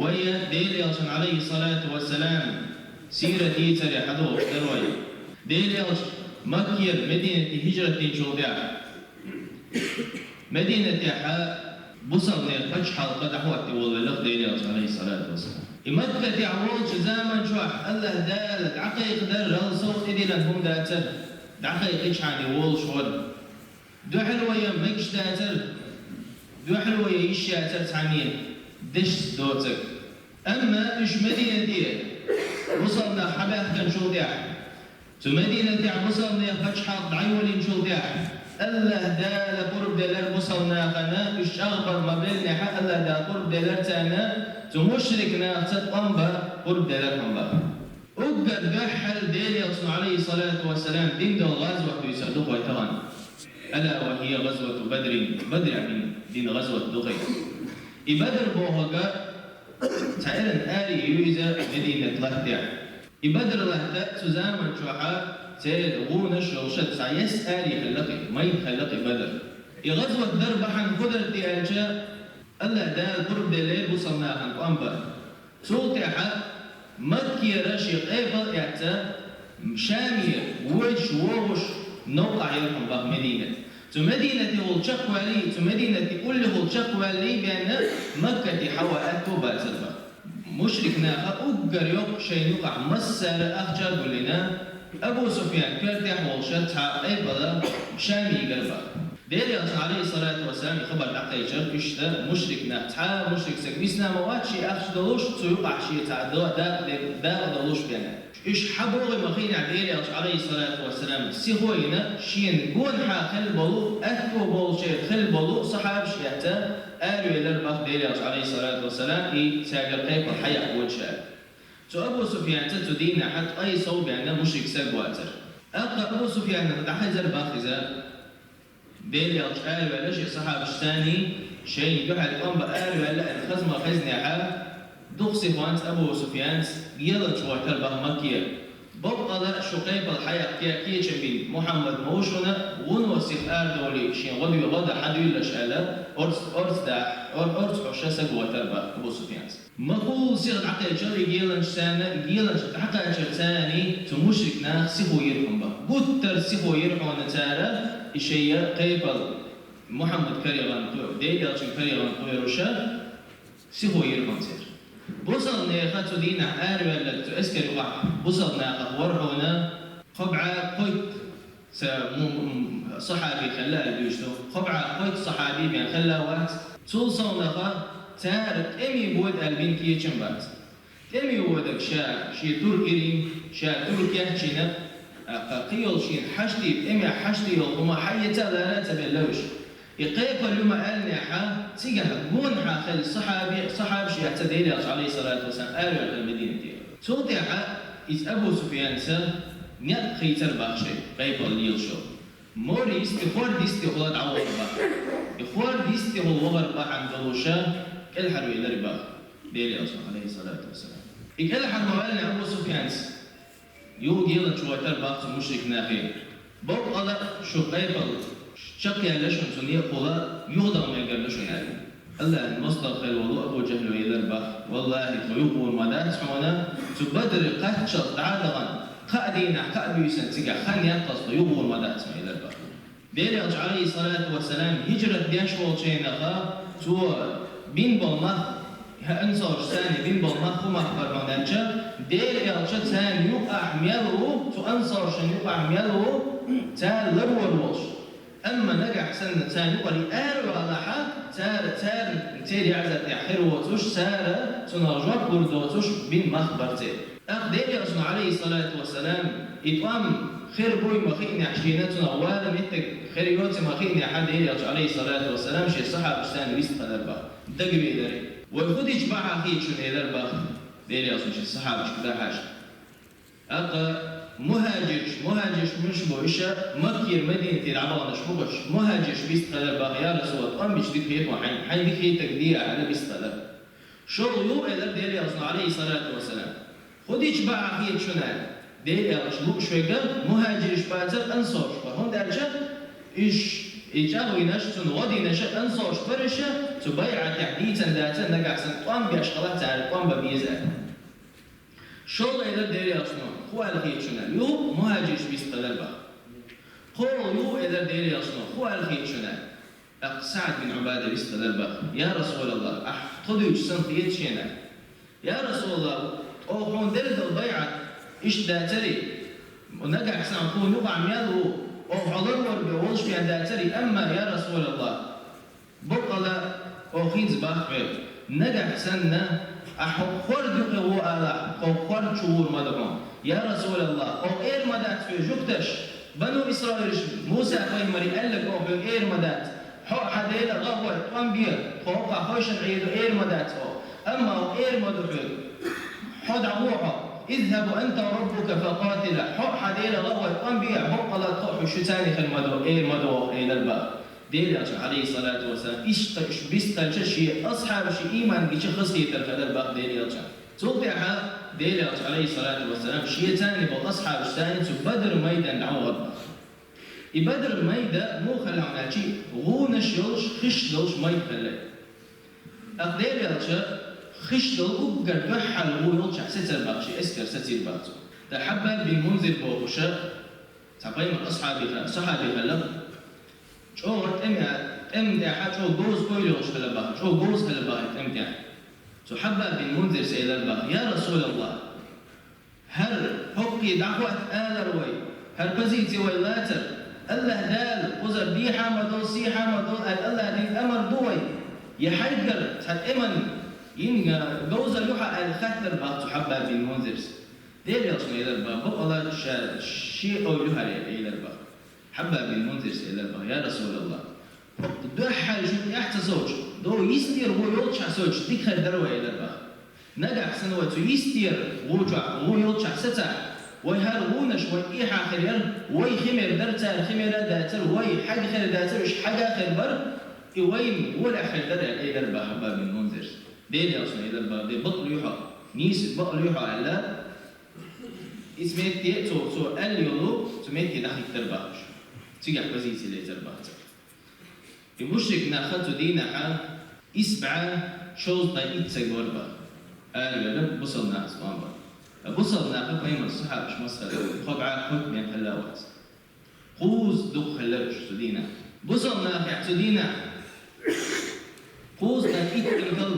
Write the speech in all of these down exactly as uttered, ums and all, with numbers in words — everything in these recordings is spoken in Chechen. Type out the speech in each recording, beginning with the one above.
Вай Делан Элчан, алейхиссалату вассалам, сират йийцаре хьадоагӀаш дар вай. Делан Элча Маккера Мединате хӀижрат динчул тӀехьа Мединатехьа бусалба паччахьалкхе дӀахӀотте волавеллера Делан Элча, алейхиссалату вассалам. И Маккатехь волча заман чохь АллахӀ Дала дӀакхайкхадар ралсов тӀедиллина хӀума дацара, дӀакхайкхича хьанна волуш вара. Дуьхьал вай мегаш дацара, дуьхьал вай йиш яцара цхьанне дешаца доцург. Амма уьш Мединате бусалба нах хьабаьхкинчул тӀехьа, цу Мединатехь бусалба паччахьалкхе дӀайолийначул тӀехьа, АллахӀ Дала къурб деллера бусалба нахана, уьш чӀагӀбар ма беллинехьа, АллахӀ Дала къурб деллера царна, цу мушрик нахаца тӀом бан къурб деллера хӀума бан. Уггар дуьххьара Делан Элчано, алейхиссалату вассалам, дина долу гӀазот дуьйцур ду вай тахана. Ала ва хия гӀазвату Бадрин, Бадрехь дина, дина гӀазот ду вай. И Бадр бохург цхьа эрна арий ю иза Мединат латтехь. И Бадр латта цу заман чохьа церан гӀунаш йолуш цхьа есса арий хилла кхин, майда хилла кхин Бадр. И гӀазот дар бахьана хӀун дара те аьлча, АллахӀ Дала къурб деллера бусалба нахана тӀом бан. Цул тӀаьхьа Маккера шен къепал а эцна, Шаме воьдуш вогӀуш новкъахь яра хӀума бах Мединате. Цу Мединатехула чекхваьллий, цу Мединате уллехула чекхваьллий бен Маккате хьаван аьтто бацара бах. Мушрик наха уггар йоккха шайна юкъахь массара а ахча а гулдина, Абу Суфьян коьртехь волуш цхьа къепал Шаме йигара бах. Делан Элчано, алейхиссалату вассалам, и хабар дӀакхайкхича, иштта мушрик нах, цхьа а мушрик стаг висна ма вац шен ахча долуш, цу юкъахь шен цхьа да-, дакъа, дакъа долуш бен. Уьш хьабогӀий ма хиънехь, Делан Элча, алейхиссалату вассалам, сихо а йина, шена гонахьа хилла болу, аьтто болчеран хилла болу сахьабаш а эцна, аравеллера бах Делан Элча, алейхиссалату вассалам, и цаьргара къепал хьаяккха воьдуш аьлла. Цу Абу Суфьянца цу дийнахьа ткъе сов бен мушрик стаг вацара. ТӀаккха Абу Суфьянах дӀахезара бах иза. Делан Элча араваьлла шен сахьабашца, шайна дуьхьал тӀом бан араваьлла аьлла хаза ма хезнехьа, дукха сихонца Абу Суфьянца геланча гӀоьртира бах Маккера. Баккъала шу къепал хьаяккха кечам бина Мухьаммад ма ву шуна, вуно сиха арадовлий, шен гӀо дуьйла, гӀо дан хьадуьйлалаш аьлла, орц, орц дахь, ор-, орц хьош саг ватара бах Абу Суфьянца. Ма хӀулла сиха дӀакхаьчча и геланча царна, и геланча дӀакхачарца цу мушрик наха сихо йира хьуна бах. Гуттар сихо йира хьуна цара, и шайн къепал Мухьаммад карегӀан кхо-, Делан Элчан карегӀан кхоьруша сихо йира хьуна церан. Бусалба нехан цу дийнахь араваьлларг цу эскар юкъахь бусалба нахах вара хьуна кхо бӀе кхойтта са му-, м-, сахьаби хилла аьлла дуьйцу. Кхо бӀе кхойтта сахьаби бен хилла вац. Цул совнаха цара тӀеме бода аьлла бина кечам бац. ТӀеме воьдург ша, шен тур ирина, ша тур кечйина, а, кхин йолу шена хьашт, тӀемехь хьашт йолу хӀума хьаэца а лара а ца белла уьш. И къепал ю ма аьллинехьа, цигахь гонахьа хилла сахьаби, сахьабаш а эцна Делан Элча, алейхиссалату вассалам, араваьлла Мединате. Цул тӀаьхьа иза Абу Суфьянца некъ хийцара бах шайн, къепал лелаш йолу. Моррис и хӀордис тӀехула дӀавахара бах. И хӀордис тӀехула вахара бахьана долуша кӀелхьарвелира бах Делан Элчано, алейхиссалату вассалам. И кӀелхьарваьлла Абу Суфьянца юха геланча гӀоьртира бах цу мушрик нахе. Баккъала шу къепал чекхъяьлла шуна цу некъахула, юхадала мегар ду шуна аьлла. АллахӀан мостагӀа хилла волу Абу Жахьло элира бах: «Валлахи, тхо юхагӀур ма дац хьуна, цу Бадре кхаччалц дӀа а дахана, кхаа дийнахь, кхаа буьйсанна цигахь хан яккхалц тхо юхагӀур ма дац», ма элира бах. Делан Элча, алейхиссалату вассалам, хӀижрат деш волчу хенахь, цо бина болу мах, ансарша царна бина болу мах хӀун мах бара хьуна аьлча, Делан Элча царна юкъахь мел ву, цу ансаршна юкъахь мел ву, цара ларвар волуш. Амма нагахь санна царна юкъара аравалахьа, цара, царна, церан яӀзар тӀехь хир воцуш, цара цунах жоп лур доцуш бина мах бара церан. ТӀаккха Делан Элчано, алейхиссалату вассалам, и тӀом хир буй ма хиънехь шена, цунах вала меттиг хир йоций ма хиънехьа, Делан Элча, алейхиссалату вассалам, шен сахьабашца вистхилира бах, дагавелира. Вай хӀун дича бахьа хета шуна, элира бах Делан Элчано шен сахьабашка дахьаш. ТӀаккха мухӀажирш, мухӀажирш муьлш бу, иша Маккера Мединате дӀабаханаш бу уьш, мухӀажирш вистхилира бах: «Я Расулаллах, тӀом бича дика хета хьайна, хьайна дика хетарг де», аьлла вистхилира. ШолгӀа ю, элира Делан Элчано, алейхиссалату вассалам. ХӀун дича бахьа хета шуна аьлла, Делан Элча лууш верг мухӀажирш бацара, ансарш бара. ХӀунда аьлча уьш, и чӀагӀвинарш, цунна гӀо динарш ансарш бара уьш, Цу байӀатехь дийцина дацара, нагахь санна тӀом беш хилахь цара, тӀом бан беза аьлла. ШолгӀа элира Делан Элчано, хӀун аьлла хета шуна? Юха мухӀажирш вистхилар бах. КхоалгӀа юха элира Делан Элчано, хӀун аьлла хета шуна? ТӀаккха СаӀд бин Ӏубада вистхилар бах. Я РасулаллахӀ, ахь тхо дуьйцуш санна хета шена? Я РасулаллахӀ, оха хьуна делла долу байӀат иштта дацарий? Нагахь санна хьуна юкъахь мел ву, оха хьо ларвар бен волуш бен дацарий? Амма, я РасулаллахӀ, бакъала, оха хӀинца бах хьоьга, нагахь санна, ахь хӀокху хӀорда юкъе ву алахь, хӀокху хӀорда чу гӀур ма ду хьуна. Я РасулаллахӀ, оха эр ма дац хьоьга жуьгташ, Бану Исраилаш Муса-пайхамаре аьлларг оха хьоьга эр ма дац. Хьо а хьан Дела гӀо а гӀой, тӀом бе, тхо хӀокхахь хойшина Ӏийр ду, эр ма дац оха. Амма оха эр ма ду хьоьга. Хьо дӀагӀо хьо. اذهب أنت وربك فقاتلا. Хьо а хьан Дела гӀо а гӀой, тӀом бе, баккъала тхо а хьуна шуьца хир ма ду, эр ма ду оха, элира бах. Делан Элчано, Ӏалайхиссалату вассалам, иштта уьш вистхилча, шен асхьабаш ийман гича хазахетар хилар бах Делан Элчанна. Цул тӀаьхьа Делан Элча, Ӏалайхиссалату вассалам, шеца болу асхьабашца цу Бадр майдана дӀавахара бах. И Бадр майда муха хилла аьлча, гӀунаш йолуш, хиш долуш майда хилла. ТӀаккха Делан Элча хиш долу уггар дуьххьара гӀу йолчохь сецар бах, шен эскар сецира бах цо. Ткъа Хьаббаб бин Мунзир бохуш, цхьа пайхамаран асхьаб хилла, сахьаби хилла, чӀогӀа тӀеман, тӀеман тӀехь чӀогӀа говза ойла йолуш хилла бах, чӀогӀа говза хилла бах тӀеман тӀехь. Цу Хьаббаб бин Мунзира элира бах: «Я РасулаллахӀ, хӀара хӀокхе дӀахӀотта алар вай, хӀара позици вай лацар, АллахӀ Дала кхузара дехьа ма долу, сехьа ма долу аьлла, АллахӀ Дала амар ду вай, я хьайгара цхьа тӀеман йина говзалла ю хьан?» — аьлла, хаттар бах цу Хьаббаб бин Мунзира. Делан Элчано элира бах, бакъала ша шен ойла ю хӀара, элира бах. Хьаббаб бин Мунзира элира бах: «Я РасулаллахӀ, хӀокху дуьххьара шуна тӀехь ца совчу, дов йистера гӀу йолчохь совчу дика хир дара вай», — элира бах. «Нагахь санна вай цу йистера гӀу чохь, гӀу йолчохь сацахь, вай хӀара гӀунаш вай тӀехьа хир яра, вай хи мер дара, цара хи мер а дацара, вай хьаьга хир дацара, уьш хьаьга хир бара, и вайна гӀолехь хир дара», — элира бах Хьаббаб бин Мунзира. Делан Элчано элира бах: «Де, бакъ луьй хьо, нийса бакъ луьй хьо», — аьлла, иза метте, цо, цо аьлла йолу, цу метте дӀахӀиттар бах уьш. Цигахь позици лецар бах цара. И мушрик нах цу дийнахь исс бӀе шовзткъе итт стаг вара бах. Аравелира бусалба нахаца тӀом бан. Ткъа бусалба нах пайхамаран сахьабаш масала, кхо бӀе кхойтта бен хилла вац. Кхузза дукха хилла уьш цу дийнахь. Бусалба нахехь цу дийнахь кхузткъе итт эмкал,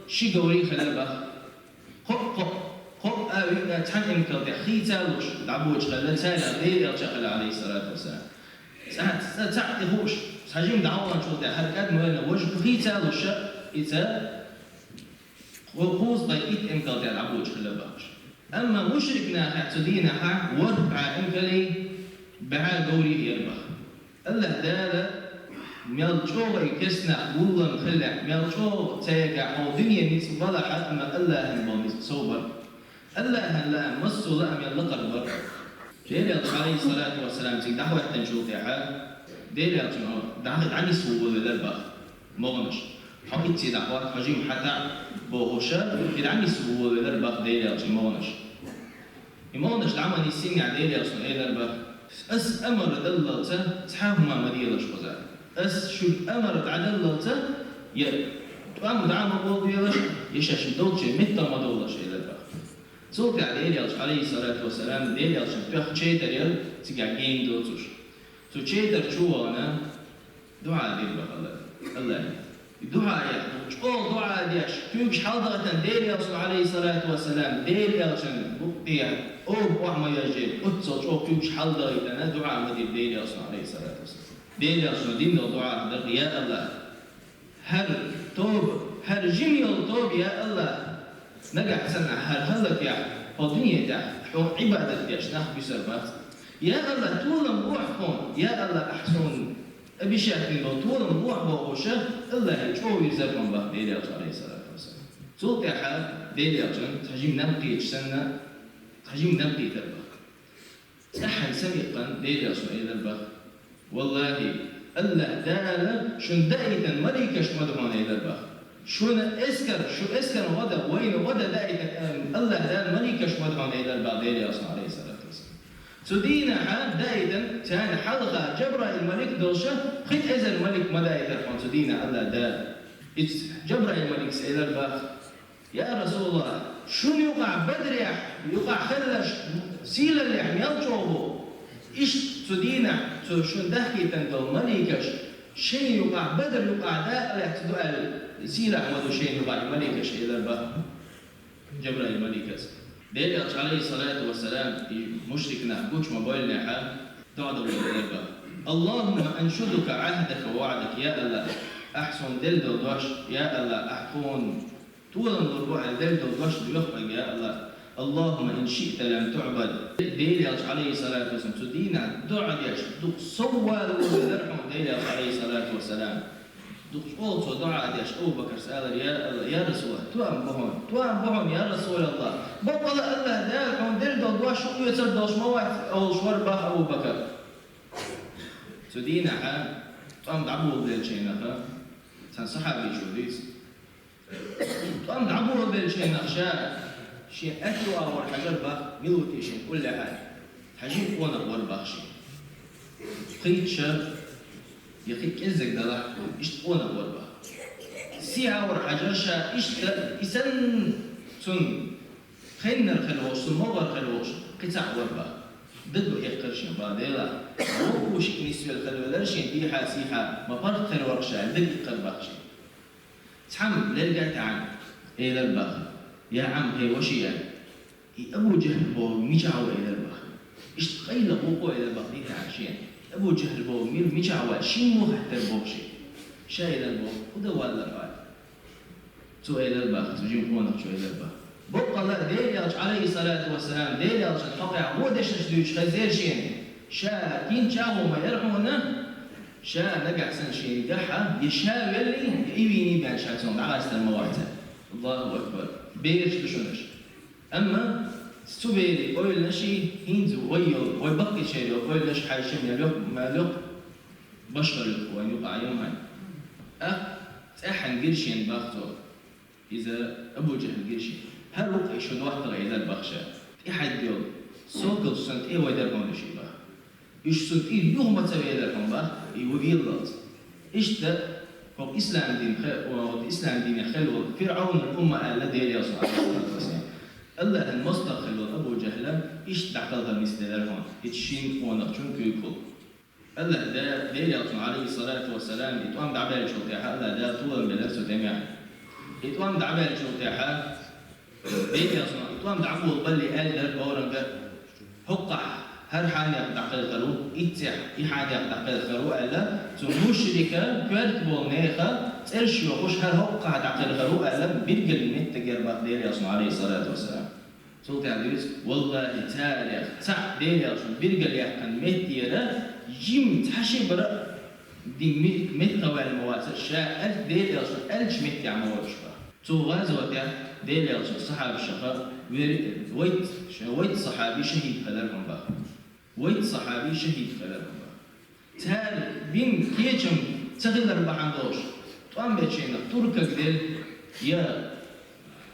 ши говрий хилла бах. Кхоъ-кхоъ, кхоъ а виъ а цхьана эмкал тӀехь хийца а луш дӀабоьдуш хилла, цаьргахь Делан Элча а хилла, Ӏалайхиссалату вассалам. Цхьа, цхьа, цхьаъ тӀе хууш, цхьа жима дӀаваханчул тӀехь хӀара кӀадма вайна важа хийца а луш, иза кху-, кхузткъе итт эмкал тӀехь дӀабоьдуш хилла бах уьш. Амма мушрик нахехь цу дийнахь ворхӀ бӀе эмкалий, бӀе говрий яра бах. АллахӀ Дала мел чӀогӀа и керста нах гулам хиллехь, мел чӀогӀа цаьргахь хьо дуьне ницкъ балахь а, амма АллахӀан болу ницкъ сов бара. АллахӀан лаам массо а лаамел лакхара бара. Делан Элча, Ӏалайхиссалату вассалам, цига дӀахӀоьттинчул тӀаьхьа, Делан Элчано дӀа-, дӀанисволавелира бах могӀанаш. Хьо ицций дӀахӀотта, хьо жима хьатаӀа бохуша, и дӀанисволавелира бах Делан Элча могӀанаш. И могӀанаш дӀа ма ниссинехь, Делан Элчано элира бах: «Ас амар даллалца цхьа а хӀума ма делаш кхуза. Ас шуьга амар дӀадаллалца, я тӀом дӀа ма болабелаш, я шаьш долчче меттах ма довлаш», — элира бах. Цул тӀаьхьа Делан Элча, Ӏалайхиссалату вассалам, Делан Элчан тоьхна четар яра, цигахь гена доцуш. Цу четар чу а вахана, дуӀа дира бах АллахӀе. И дуӀа яхь, чӀогӀа дуӀа деш, куьйгаш хьаладахийтина Делан Элчано, Ӏалайхиссалату вассалам, Делан Элчан букъ тӀехь оба охьа ма ежжера, оццул чӀогӀа куьйгаш хьаладахийтина дуӀа ма дира Делан Элчано, Ӏалайхиссалату вассалам. Делан Элчано дина долу дуӀа дара: «Я АллахӀ, хӀара тоба, хӀара жима йолу тоба, я АллахӀ, нагахь санна хӀара хӀаллакъехь, хьо дуьне тӀехь хьуна Ӏибадат деш нах буьсур бац. Я АллахӀ, толам лохьа хьуна, я АллахӀ, ахь суна обещать дина болу толам лохьа бохуша, АллахӀе чӀогӀа вирзар хьуна бах Делан Элча, Ӏалайхиссалату вассалам». Цул тӀаьхьа Делан Элчан цхьа жима наб кхеташ санна, цхьа жима наб кхийтар бах. ЦӀеххьана самукъана Делан Элчано элира бах: «ВаллахӀи, АллахӀ Дала шуна даийтина маликаш ма ду хьуна», — элира бах. «Шуна эскар, шу эскарна гӀо дан, вайна гӀо дан даийтина, эм, АллахӀ Дала маликаш ма ду хьуна», — элира бах Делан Элчано, Ӏалайхиссалату вассалам. Цу дийнахь даийтина, царна хьалха Джабраил малик долуша, пхи эзар малик ма даийтира хьуна цу дийнахь АллахӀ Дала. Иза Джабраил маликас элира бах: «Я Расулаллах, шуна юкъахь Бадрехь юкъахь хилларш сийлаллехь мел чӀогӀа бу? Иштта цу дийнахь цу шуна дахкийтина долу маликаш шайна юкъахь, Бадр юкъахь дакъа лаьцна ду аьлла, сийлахь ма ду шайна юкъахь и маликаш», — элира бах Джабраил маликас. Делан Элча, алейхиссалату вассалам, и мушрик нах гучу ма-бойнехь, доӀа ду элира бах: «Аллахумма аншудука гӀахдак ва ваӀдак, я АллахӀ, ахь суна делла долу дош, я АллахӀ, ахь тхуна толам лур бу аьлла делла долу дош ду йохпаг, я АллахӀ. Аллахумма ин шиъта лам туъбад». Делан Элча, алейхиссалату вассалам, цу дийнахь доӀа деш, дукха соввала ву велира хьуна Делан Элча, алейхиссалату вассалам. Дукха чӀогӀа цо доӀа деш, Абу Бакарс элира: «Я АллахӀ, я Расулаллах, тоам бу хьуна, тоам бу хьуна, я Расулаллах. Баккъала АллахӀ Дала хьуна делла долу дош хӀун оьцур долуш ма вац», — олуш вара бах Абу Бакар. Цу дийнахь тӀом дӀаболабеллачу хенахь цхьана сахьабичо дуьйцу. ТӀом дӀаболабеллачу хенахь ша шен аьтту агӀор хьажар бах, мила ву те шен уллехь аьлла. Хьажийна къонах вара бах шен. Кхин ша я кхин кӀеззиг далахь, иштта къонах вара бах. Сий агӀор хьажар ша, иштта и санна цунна хеннара хила волуш, цунна могӀара хила волуш, кхин цхьаъ вара бах. Дага ма эккхара шен бах, Делахь, вовшийн нисвелла хила велира шен дехьа-сехьа, ма паргӀат хир вара ша, дага иккхар бах шен. Цхьамма лерга а таьӀна, элира бах: «Я Ӏам, хӀей ваша», — аьлла. И Абу Джахьл бохург мичахь ву, элира бах. Иштта къайлаха ву-кх, элира бах, дитахь шена. Абу Джахьл бохург мила, мичахь ву, шимма ву хаьттира боху шен. Ша элира боху: «ХӀун дан валлара хьо?» Цо элира бах, цу жима къонахчо элира бах: «Баккъала а Делан Элча, алейхиссалату вассалам, Делан Элчан хьокъехь вон дешнаш дуьйцуш хезнера шена. Ша динчу а ву ма яра хьуна, ша нагахь санна шена гахь а, я ша веллий, я и вийний бен ша цунах дӀакъаьстар ма вац». Аллаху акбар! Бераш ду шуна уьш. Амма цу берийн ойланаш хӀинца вай йолу, вай баккхийчеран йолу ойланаш хьаьжча мел йоккха, мел йоккха башхалла ю вайн юкъахь йолу хӀума. ТӀаккха цӀеххьана гира шена бах цо. Иза Абу Джахьл гира шена. ХӀара ву-кх и шун доттагӀа, элира бах ша. ТӀехьа йолу соколш санна тӀе а вайдара хьуна уьш, и бах. Уьш цунна тӀера юха ма ца велира хьуна бах, и ву веллалц. Иштта хӀокху ислам дин хе-, хӀокху ислам динехь хилла волу ФирӀавнул умма аьлла Делан Элчано, алейхиссалату вассалам. АллахӀан мостагӀа хилла волу Абу Джахьл иштта дӀакхалхар нисделира хьуна, и шина къонахчун куьйгахула. АллахӀ Дала, Делан Элчано, алейхиссалату вассалам, и тӀом дӀабаьллачул тӀаьхьа АллахӀ Дала толам белира цу тӀемехь. И тӀом дӀабаьллачул тӀаьхьа Делан Элчано и тӀом дӀаболабаллалц аьлла дара бохург: «ХӀокхахь хӀара хьанех дӀакхелхар ву, иццехь и хьанех дӀакхелхар ву», — аьлла, цу мушрика коьрта болу нехан цӀераш йохуш, «хӀара хӀокхахь дӀакхелхар ву», — аьлла, билггал меттиг яра бах Делан Элчано, алейхиссалату вассалам. Цул тӀаьхьа дуьйцу: «Валлахи, царах цхьаъ Делан Элчано билггал яьккхина меттера жима цхьа ши бара а дин ме-, меттахваьлла ма вацара ша, аьлла Делан Элчано аьллачу меттехь ма волуш бах». Цу гӀазотехь Делан Элчано сахьабашха вер-, вайца, ша вайца сахьаби шахӀид хилар хьуна бах. Вайца сахьаби шахӀид хилар хьуна бах. Цара бина кечам ца хилар бахьана долуш, тӀом бечу хенахь туркаг делла, я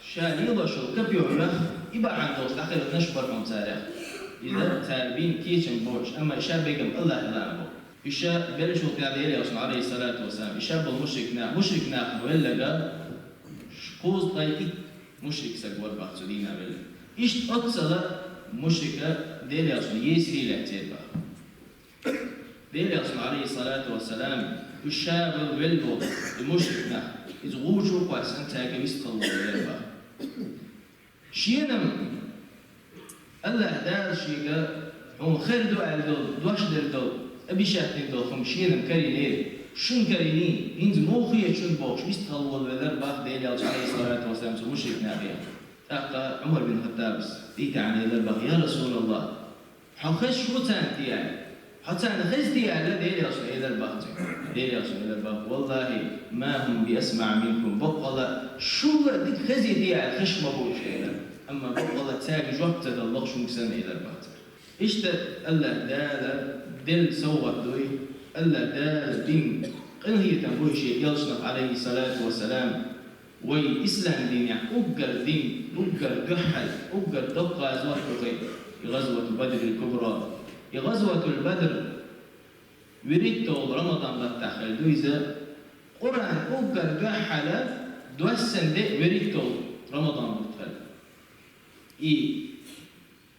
ша лелош йолу копьё йоьхна, и бахьана долуш дӀакхелхинарш бара хьуна царах. Иза цара бина кечам боцуш, амма ша бегам АллахӀ лаам бу. Уьш ша беллачул тӀаьхьа Делан Элчано, алейхиссалату вассалам, уьш ша болу мушрик нах, мушрик нах велларг, кхузткъе итт мушрик стаг вара бах цу дийнахь велларг. Иштта оццул мушрик Делан Элчано есаре лаьцнера бах. Делан Элчано, алейхиссалату вассалам, уьш ша вал велла волу и мушрик нах, иза гӀу чу а кхоьссина, цаьрга вистхила волавелира бах. Шена-м АллахӀ Дала шега хьуна хир ду аьлла долу, дош делла долу, обещать дина долу хӀума шена-м карийнера, шуна карийний, хӀинца муха хета шуна бохуш, вистхила волавелира бах Делан Элча, алейхиссалату вассалам, цу мушрик нахе. ТӀаккха Ӏумар бин Хаттабас дӀатаьӀна элира бах: «Я Расулаллах, хьо хезаш ву царна те?» — аьлла. «Хьо царна хеза те?» — аьлла, Делан Элчано элира бах цуьнга. Делан Элчано элира бах: «Валлахи, ма хӀум би асмаӀа минкум, баккъала шул а дика хезий те аьлла хезаш ма бу уьш», — элира. Амма баккъала цаьрга жоп ца дала лохуш хӀума санна элира бах цара. Иштта АллахӀ Дала делла совгӀат дуй, АллахӀ Дала дина къинхетам буй шен элчанах, алейхиссалату вассалам. Вай ислам динехь уггар дин, уггар дуьххьал, уггар доккха гӀазот ду вай, и гӀазвату Бадрил Кубра. И гӀазватул Бадр вуьрхӀитталгӀа рамадан баттахь хилла ду иза, Къуръан уггар дуьххьара доьссина де вуьрхӀитта Рамадан бутт хилла. И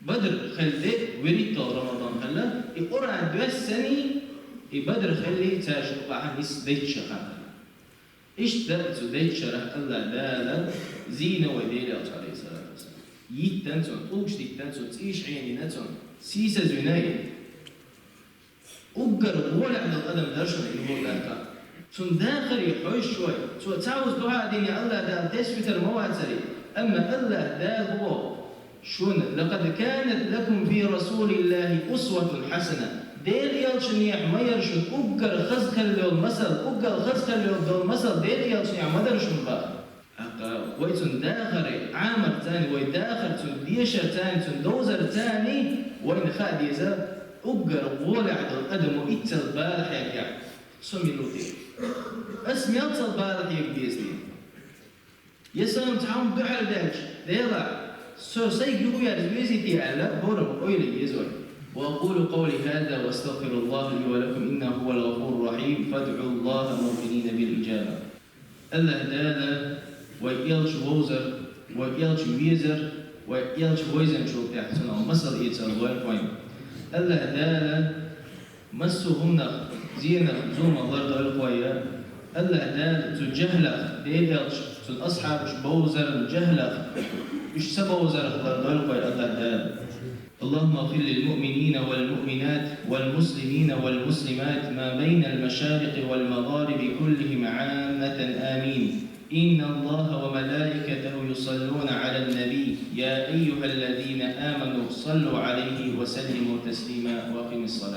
Бадр хилла де вуьрхӀитта Рамадан хилла, и Къуръан доьссина, и Бадр хилла цаьршинна юкъахь нисса дейтта шо хилла. Иштта цу дейтта шарахь АллахӀ Дала зийна вай Делан Элча, Ӏалайхи ссалату вассалам. Йиттина цунна, тӀулгаш диттина цунна, цӀийш Ӏийнийна цунна, сийсазвина и. Уггар гӀолехь долу адам дара шуна и хӀума дахка. Цунна дахаре хьовсуш вай, цо цхьа хӀума дуьхьал дина АллахӀ Дала тесна витар ма вацара. Амма АллахӀ Дала боху шуна: «لقد كان لكم في رسول الله أسوة حسنة». Делан Элчанехь ма яра шуна уггар хаза хилла йолу масал, уггар хаза хилла йолу масал Делан Элчанехь ма дара шуна боху. ТӀаккха вай цунна дахаре, Ӏамарца, вай дахар цунна дешарца, цунна довзарца, вайна хаа деза, уггар гӀолехь долу адамо иццал бала хьегахь, со мила ву те? Ас мелцал бала хьега деза те? Я сан цхьа хӀума дуьхьал даьлча, Дела, со сайга юхаверза везий те аьлла, хӀораммо ойла е еза вай. وأقول قولي هذا وأستغفر الله لي ولكم إنه هو الغفور الرحيم، فادعوا الله موقنين بالإجابة. АллахӀ Дала вай Элча вовзар, вай Элча везар, вай Элча вайзинчул тӀаьхьа цунах масал эцар лойла вайна. АллахӀ Дала массо а хӀуманах, зенах, зуламах лардойла вай. АллахӀ Дала цу жахӀлах, Делан Элча, цуьнан асхьабаш бовзаран жахӀлах, уьш ца бовзарх лардойла вай АллахӀ Дала. اللهم اغفر للمؤمنين والمؤمنات والمسلمين والمسلمات ما بين المشارق والمغارب كلهم عامة، آمين. إن الله وملائكته يصلون على النبي، يا أيها الذين آمنوا صلوا عليه وسلموا تسليما. وأقم الصلاة.